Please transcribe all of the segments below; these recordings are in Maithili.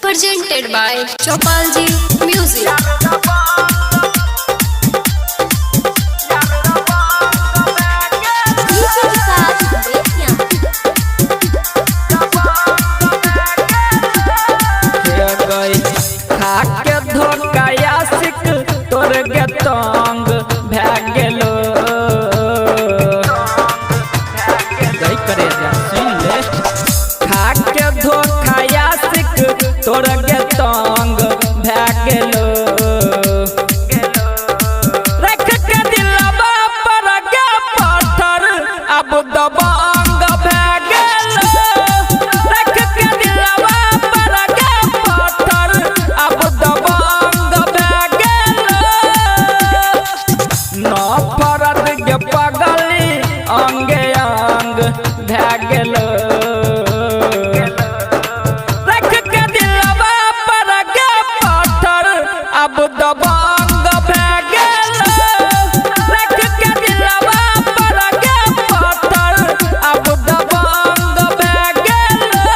Presented by Chopalji Music. DJ Vikas Bettiah. गई खाके धोखा आशिक तोर के तंग भै गेलो। गई करे जा सुन ले, खाके धोखा आशिक तोर के तंग भै गेलो। रख के दिलवा पर के पत्थर अब दबंग भै गेलो। रख के दिलवा पर के पत्थर अब दबंग भै गेलो। नफरत के पगली अंगे अंग भै गेलो। रख के दिलवा पर के पत्थर अब दबंग भै गेलो। रख के दिलवा पर के पत्थर अब दबंग भै गेलो।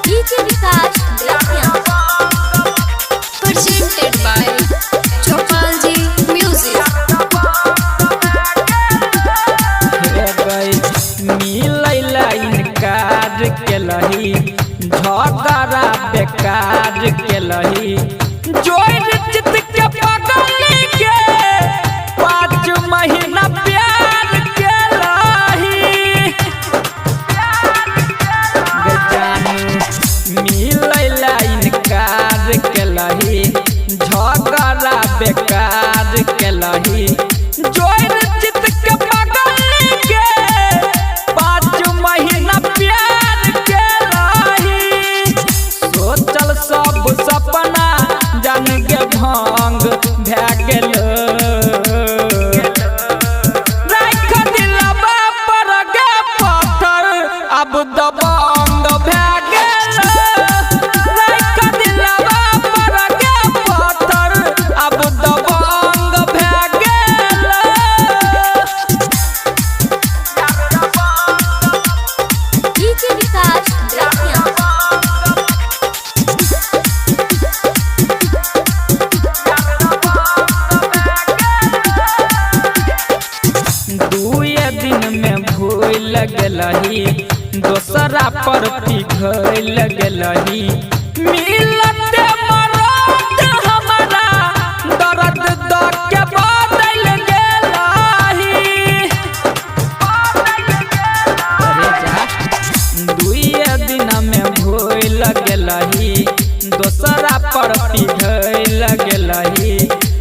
DJ Vikas Bettiah. Presented by Chopalji Music. मिलैला इनकार केलही, झगड़ा बेकार केलही। जोड़ चित के पगली के 5 महीना प्यार केलही। जानू मिलैला इनकार केलही, झगड़ा बेकार केलही। जोड़ चित के पगली के 5 महीना प्यार केलही। सोचल सब सपना जान के भंग भै गेलो। राख दिलवा पर के पत्थर अब दबंग भै गेलो। राख दिलवा पर के पत्थर अब दबंग भै गेलो। DJ Vikas Bettiah. दुए दिन में भूल गेलही, दोसरा पर पिघल गेलही। मिलते मरद हमारा दर्द द के बदल गेलही। अरे जा, दुए दिन में भूल गेलही, दोसरा पर पिघल गेलही।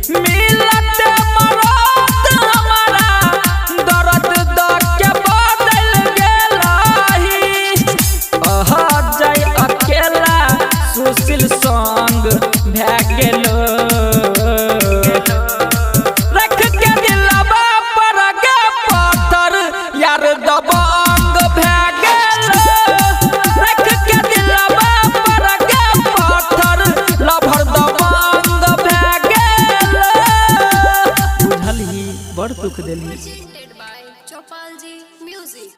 मिलते मरद हमारा दर्द द के बदल गेलही। अहा जाय अकेला सुशील संग भै गेलो। रख के दिलवा पर के पत्थर यार दबंग भै गेलो। रख के दिलवा पर के पत्थर लभर दबंग भै गेलो। बुझलही बड़ दुख देलही। Presented by Chopalji Music.